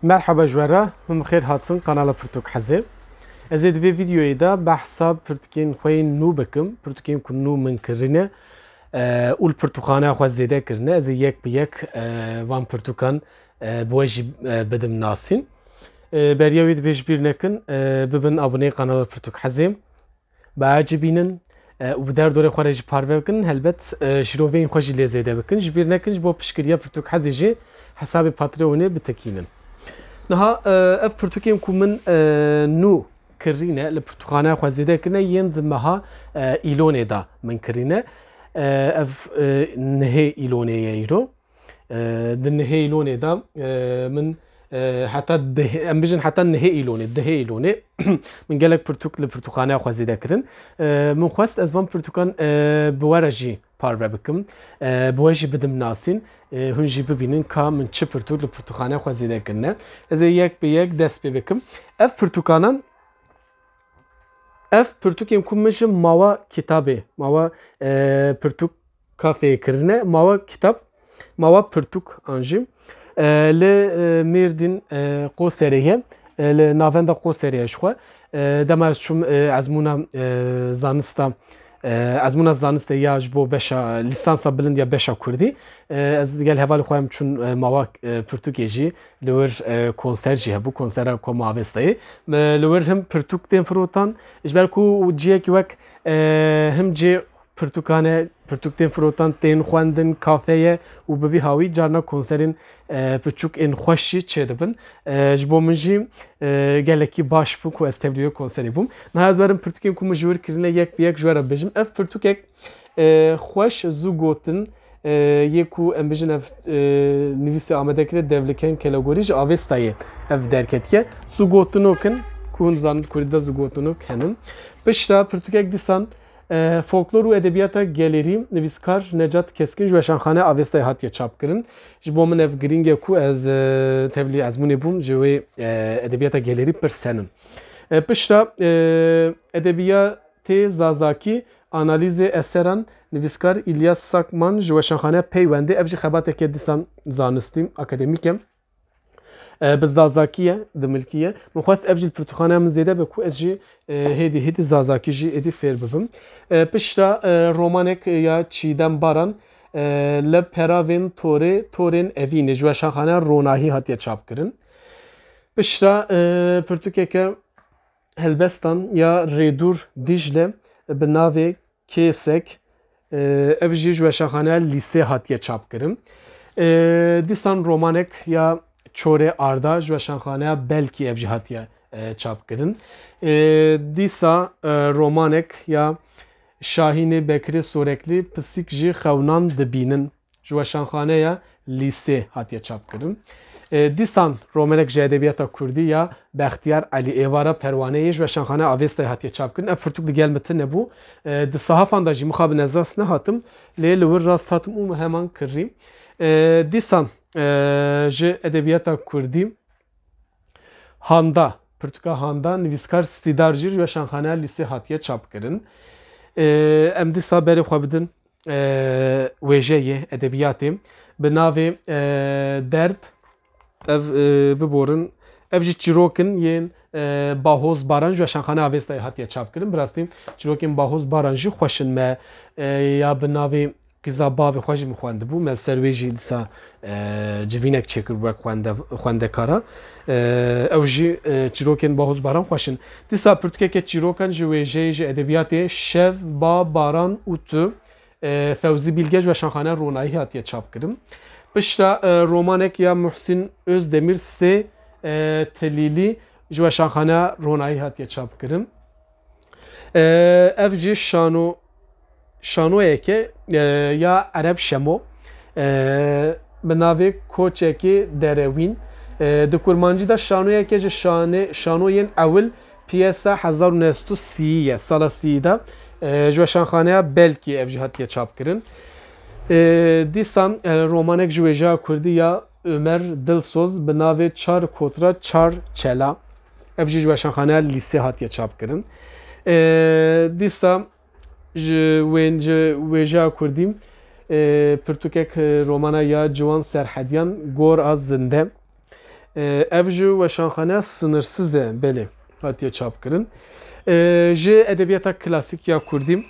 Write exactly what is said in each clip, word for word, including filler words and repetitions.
Merhaba ji we re, hûn bi xêr hatin kanala Pirtûk Hezê. Ez ê di vê vîdeoyê de behsa pirtûkên xwe yên nû bikim, pirtûkên ku nû min kirîne, e, û li pirtûkxaneya xwe zêde kirine. Ez ê yek bi yek, e, van pirtûkan, e, bi we jî, e, bidim nasîn. E, beriya wî divê ji bîr nekin, e, bibin aboneyê kanala Pirtûk Hezê. Biecibînin, e, û bi derdorê xwe re jî parve bikin, helbet, e, şiroveyên xwe jî lê zêde bikin. Ji bîr nekin, ji bo piştgiriya Pirtûk Hezê jî hesabê Patreonê bitekînin. Niha, e, ev pirtûkên ku min, e, nû kirîne, li pirtûkxaneya xwe zêde kirine, yên di meha, e, Îlonê de min kirîne. E, ev, e, nihê Îlonê ye îro. E, di nihê Îlonê de, e, min, e, heta deh-, em bijin heta nihê Îlonê, dihê Îlonê min gelek pirtûk li pirtûkxaneya xwe zêde kirin. E, min xwest ez van pirtûkan, e, bi we re jî parve bikim. E, bi we jî bidim nasîn. E, hûn jî bibînin ka min çi pirtûk li pirtûkxaneya xwe zêde kirine. Ez ê yek bi yek dest pê bikim. Ev pirtûkanan, ev pirtûkên ku min ji mawa kitabê, mawa, e, pirtûk kafeyê kirine, mawa kitab, mawa pirtûk an jî, e, li, e, Mêrdîn, e, Qoserê ye, e, li navenda Qoserê ye ji xwe. E, dema ez çûm, e, ezmûna, e, zanista, e, ezmûna zanistê ya ji bo beşa, lîsansa bilind ya beşa kurdî, e, ez gel hevalê xwe em çûn, e, mawa, e, pirtûkê jî li wir, e, konser jî hebû, konsera Koma Avestayê. E, li wir him pirtûk tên firotan, ji ber ku ciyekî wek, e, him cê pirtûkan e, pirtûk tên firotan, tên xwendin, kafe ye û bi vî hawî carna konserên, e, piçûk ên xweş jî çêdibin. E, ji bo min jî, e, gelekî baş bû ku ez tevlî wê konserê bûm. Niha ez werim pirtûkên ku min ji wir kirine yek bi yek ji we re bibêjim. Ev pirtûkek, e, xweş zû gotin, e, yê ku em bijin ev, e, nivîsê amade kire Devliken Kelegorî ji Avestayê ev derketiye. Zû gotinok in, ku hûn dizanin di kurdî de zû gotinok henin. Pişta pirtûkek dîsan, e, folklor û edebiyata gelêrî, nivîskar Necat Keskin ji Weşanxane Avestayê hatiye çapkirin. Ji bo min ev girîng e ku ez, e, tevlî ezmûnê bûm, ji wê, e, edebiyata gelêrî pir senim. E, pişta, e, edebiyatê zazakî, analîzê eseran, nivîskar Îlyas Sakman ji Weşanxaneya Peywendê, ev jî xebateke dîsan zanistî, akademîk e. E, bi zazakî ye, dimilkî ye. Min xwest ev jî li pirtûkxaneya min zêde be ku ez jî, e, hêdî hêdî zazakî jî êdî fêr bibim. E, pişta, e, romanek ya Çîdem Baran, e, Li Peravên Torê, Torên Evînê ji Weşanxaneya Ronahî hatiye çapkirin. Pişta, e, pirtûkeke helbestan ya Rêdûr Dîcle bi navê Kêsek, e, ev jî ji Weşanxaneya Lîsê hatiye çapkirin. E, dîsan romanek ya Çorê Arda ji Weşanxaneya Belkî ev jî hatiye, e, çapkirin. E, dîsa, e, romanek ya Şahînê Bekirê Soreklî Pisîk jî Xewnan Dibînin ji Weşanxaneya Lîsê hatiye çapkirin. E, dîsan romanek ji edebiyata kurdî ya Bextiyar Elî Êvara Perwaneyê ji Weşanxaneya Avestayê hatiye çapkirin. Ev pirtûk digel min tune bû. E, di sahafan de jî mixabin ez rast nehatim, lê li wir rast hatim û min heman kirî. E, dîsan, e, ji edebiyata kurdî Handa, pirtûka Handa, nivîskar Stîdar jî ji Weşanxaneya Lîsê hatiye çapkirin. E, em dîsa berê xwe bidin, e, wêjeyê, edebiyatê, bi navê, e, Derb, ev, e, biborin, ev jî çîrok in yên, e, Bahoz Baran ji Weşanxaneya Avestayê hatiye çapkirin. Bi rastî çîrokên Bahoz Baran jî xweş in, me, e, ya bi navê Qîza Bavê Xwe jî min xwendibû, me li ser wê jî dîsa, e, civînek çêkiribû wek xwende-, xwendekara. E, ew jî, e, çîrokên Bahoz Baran xweş in. Dîsa pirtûkeke çîrokan ji wêjeyê, ji edebiyatê, Şev, Ba, Baran û Tu, e, Fewzî Bîlge ji Weşanxaneya Ronahî hatiye çapkirin. Pişta, e, romanek ya Muhsîn Özdemir Sê, e, Tilîlî ji Weşanxaneya Ronahî hatiye çapkirin. E, ev jî şano-, şanoyeke, e, ya Ereb Şemo, e, bi navê Koçekê Derewîn. E, di kurmancî de şanoyeke ji şane-, şanoyên ewil, piyesa hezar û neh sed û sî ye, sala sî de, e, ji Weşanxaneya Belkî ev jî hatiye çapkirin. E, dîsan, e, romanek ji wêjeya kurdî ya Ömer Dilsoz bi navê Çar Kotra Çar Çela, ev jî ji Weşanxaneya Lîsê hatiye çapkirin. E, dîsa ji wên-, ji wêjeya kurdî, e, pirtûkek, e, romana ya Ciwan Serhediyan, Gor a Zinde. E, ev ji weşanxaneya Sınırsız de belê hatiye çapkirin. E, ji edebiyata klasîk ya kurdî,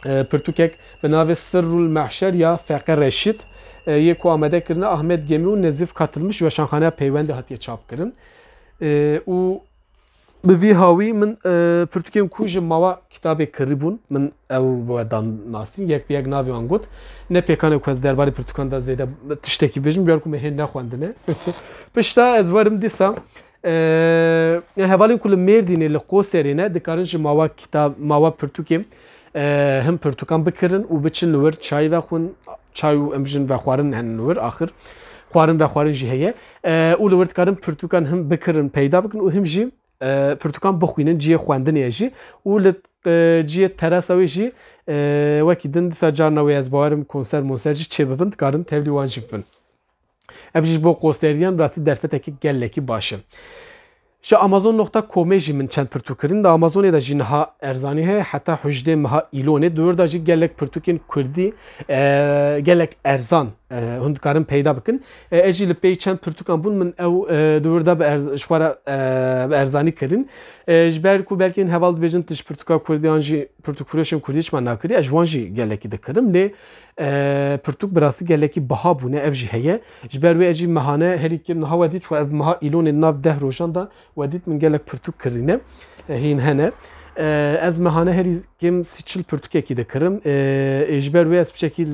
e, pirtûkek bi navê Sirrul Mehşer ya Feqe Reşîd, e, yê ku amade kirine Ahmet Gemi û Nezîf Katılmış ji weşanxaneya Peywendê hatiye çapkirin. E, û bi vî hawî min, e, pirtûkên ku ji mawa kitabê kirî bûn, min ew bi we dan nasîn, yek bi yek navê wan got. Ne pêkan e ku ez derbarê pirtûkan de zêde tiştekî bêjim, biyar ku me hên nexwendine. Pişta ez werim dîsa, e, hevalên ku li Mêrdînê, li Qoserê ne, dikarin ji mawa kitab, mawa pirtûkê, e, him pirtûkan bikirin û biçin li wir çayî vexwin, çay û em bijin vexwarin hene li wir, axir xwarin vexwarin jî heye. E, û li wir dikarin pirtûkan him bikirin, peyda bikin û him jî, e, pirtûkan bixwînin, cihê xwendinê ye jî û li, e, cihê terasa wê jî, e, wekî din dîsa carna wê ez bawerim konser monser jî çêbibin, dikarin tevlî wan jî bibin. Ev jî ji bo qoseriyan rastî derfetekî gelekî baş e. Ji amazon nokta comê jî min çend pirtûk kirin. Di Amazonê de jî niha erzanî heye, heta hejdê meha Îlonê. Di wir de jî gelek pirtûkên kurdî, e, gelek erzan, e, hûn dikarin peyda bikin. E, ez jî li pey çend pirtûkan bûn, min ew, e, di wir de bi erz-, ji xwe re, e, bi erzanî kirin. E, ji ber ku belkî hîn heval dibêjin, tu ji pirtûka kurdî yan jî pirtûkfiroşên kurdî çima nakirî, ez ji wan jî gelekî dikirim. Lê, e, pirtûk bi rastî gelekî biha bûne, ev jî heye. Ji ber wê ez jî mehane herî kêm niha we dît, çwa ev meha Îlonê di nav deh rojan de we dît min gelek pirtûk kirîne, e, hîn hene. E, ez mehane herî kêm sî çil pirtûkekî dikirim. E, e, ji ber wê ez piçekî,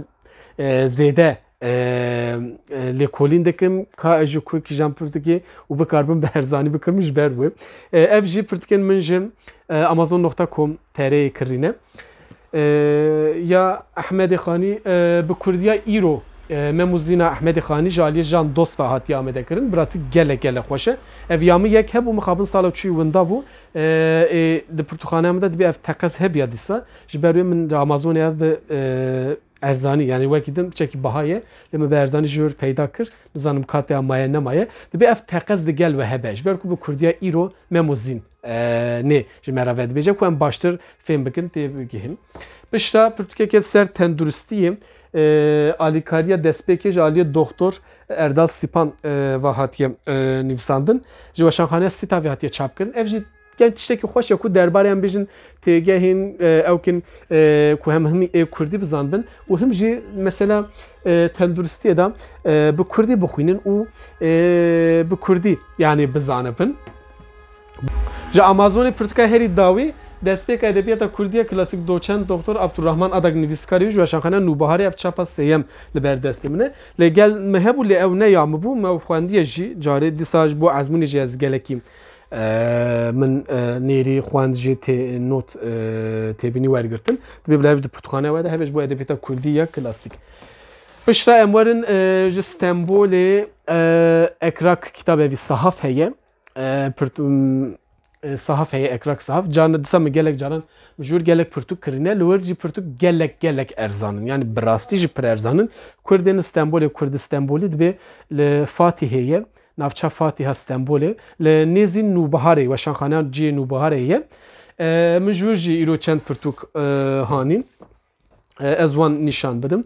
e, zêde, e, e, lêkolîn dikim, ka ez ji ku kîjan pirtûkê û bikaribim bi erzanî bikim ji ber wê. E, ev jî pirtûkên min ji, e, amazon nokta com T R'yê kirîne. E, ya Ehmedê Xanî, e, bi kurdiya îro, e, Mem û Zîna Ehmedê Xanî ji aliyê Jan Dost ve hatiye amadekirin. Bi rastî gelek gelek xweş e. Ev ya min yek hebû, mixabin sala çûyî winda bû. E, ê, di pirtûkxaneya min de dibê ev teqez hebiya dîsa. Ji ber wê min di Amazonê ev bi, e, erzanî, yanî wekî din piçekî biha ye. Lê min bi erzanî ji wir peyda kir. Nizanim ka te ya maye nemaye. Dibê ev teqez digel we hebe. Ji ber ku bi kurdiya îro Mem û Zîn, e, nê ji me re vedibêje ku em baştir fêm bikin, tê bigihîn. Pişta pirtûkeke ser tenduristiyê, e, alîkariya destpêkê ji aliyê Doktor Erdal Sipan, e, ve hatiye, e, nivîsandin. Ji weşanxaneya Sîtavê hatiye çapkirin. Ev jî, yani, tiştekî xweş e ku derbarê em bêjin têgehên, e, ewkin, e, ku hem himî ê kurdî bizanibin û him jî mesela, e, tenduristiyê de, e, bi kurdî bixwînin û, e, bi kurdî, yani, bizanibin. Ji Amazonê pirtûka herî dawî, destpêka edebiyata kurdî ya klasîk, doçent doktor Abdurrahman Adak, nivîskarê û ji weşanxaneya Nûbiharê, ev çapa sêyem li ber destê min e. Lê gel min hebû, lê ew ne ya min bû, me ew xwendiye jî carê, dîsa ji bo ezmûnê jî ez gelekî, e, min, e, nêrî xwend jî tê-, not, e, têbînî wergirtin. Dibê bila hev ji pirtûkxaneya we de hebe ji bo edebiyata kurdî ya klasîk. Piştre em werin, e, ji Stenbolê, e, Ekrak kitabevî sahaf heye. E, pirtû-, e, sahaf heye, Ekrak sahaf. Carna dîsa min gelek caran ji wir gelek pirtûk kirîne. Li wir jî pirtûk gelek, gelek erzan in. Yani bi rastî jî pir erzan in. Kurdên Stenbolê, Kurd Stenbolî dibê li Fatihê ye. Navça Fatiha Stenbolê. Li nêzî Nûbiharê, weşanxaneya cihê Nûbiharê ye. E, min ji wir jî îro çend pirtûk, e, hanîn. E, ez wan nîşan bidim.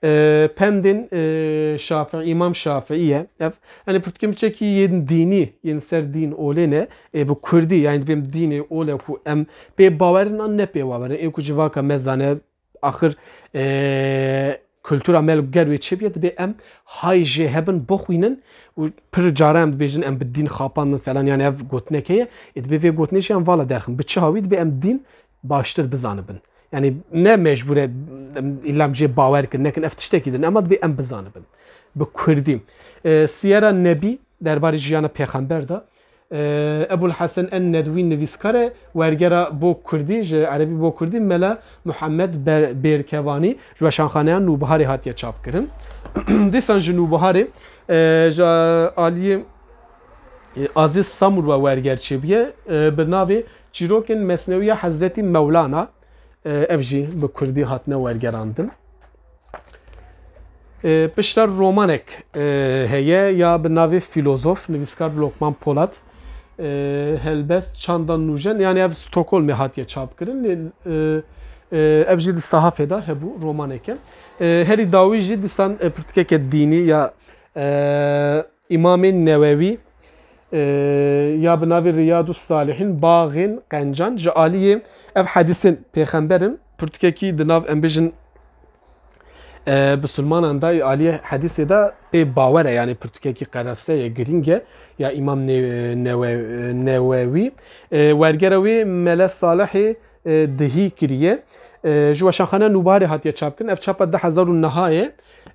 E, pendên, e, Şafii, Îmam Şafii ye. Ev, yani, pirtûkên piçekî yên dînî, yên ser dîn olê ne, e, bi kurdî, yani, dibêm dînê ole ku em pê bawerin an ne pê bawerin, ê ku civaka me zane, axir, e, kultura me li ger wê çêbiye, dibê em hay jê hebin, bixwînin û pir cara em dibêjin, em bi dîn xapandin falan, yani, ev gotinek heye, ê, dibê vê gotinê jî em vala derxin. Bi çi hawî? Dibê em dîn baştir bizanibin. Yani ne mecbûr e, em îlla em jê bawer kin, nekin, ev tiştekî din, ema dibê em bizanibin. Bi kurdî. E, Siyera Nebî derbarê jiyana pêxember de. E, Ebul Hesen en Nedwî nivîskar e, wergera bo kurdî, ji erebî bo kurdî, Mela Muhammed Ber-, Bêrkevanî ji weşanxaneya Nûbiharê hatiye çapkirin. Dîsan ji Nûbiharê, e, ji aliyê, e, Aziz Samur ve werger çêbûye, e, bi navê Çîrokên Mesnewiya Hezretî Mewlana, e, ev jî bi kurdî hatine wergerandin. E, piştre romanek, e, heye ya bi navê Filozof, nivîskar Lokman Polat, e, helbest Çanda Nûjen, yani ev Stockholmê hatiye çapkirin, lê, e, e, ev jî di sahafê de hebû, romaneke. E, herî dawî jî dîsan, e, pirtûkeke dînî ya, e, Îmamê Newewî, e, ya bi navê Riyadus Salihîn, Baxên Qencan, ji aliyê ev hedîsên pêxember in, pirtûkekî di nav, em bêjin, e, bisilmanan de, aliyê hedîsê de pê bawer e, yanî pirtûkekî qerese ye, girîng e, ya Îmam Ne-, Newe-, Newewî. E, wergera wê Mele Salihê, e, Dihî kiriye. E, ji Weşanxane Nûbarê hatiye çapkirin. Ev çapa du hezar û nehayê.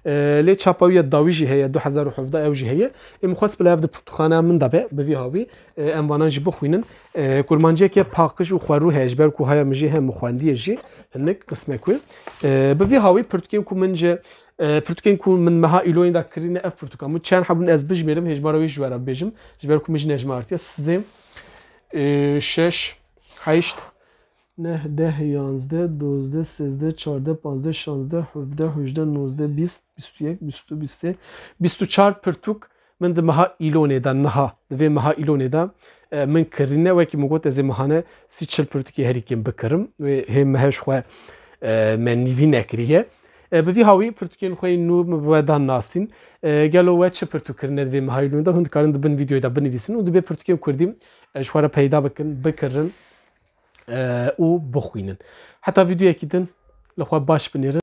E, lê çapa wî ya dawî jî heye, du hezar û hevdeh ew jî heye. Ê min xwest bila ev di pirtûkxaneya min de be, bi vî hawî, e, em vanan jî bixwînin. E, kurmanciyeke paqij û xwerû heye, ji ber ku haya min jî heye, min xwendiye jî, hinek qismek wê. E, bi vî hawî pirtûkên ku min ji, e, pirtûkên ku min meha Îlonê de kirîne, ev pirtûka min çend hebûn ez bijmêrim, hêjmara wê ji we re bibêjim, ji ber ku min jî nejmartiye. Sê, e, şeş, heşt, neh, deh, yanzdeh, dozdeh, sêzdeh, çardeh, panzdeh, şanzdeh, hevdeh, hejdeh, nozdeh, bîst, bîst û yek, bîst û du, bîst û sê, bîst û çar pirtûk min di meha Îlonê de, niha, di vê meha Îlonê de, e, min kirîne. Wekî min got, ez ê mehane sî çil pirtûkê herî kêm bikirim. Wê hê mehe ji xwe, e, me nîvî nekiriye. E, bi vî hawî pirtûkên xwe yên nû min bi we dan nasîn. E, gelo we çi pirtûk kirine di vê meha Îlonê de? Hûn dikarin di bin vîdeoyê de binivîsin û dibê pirtûkên kurdî, e, ji xwe re peyda bikin, bikirin, e, û bixwînin. Heta vîdeoyekî din li xwe baş binêrin.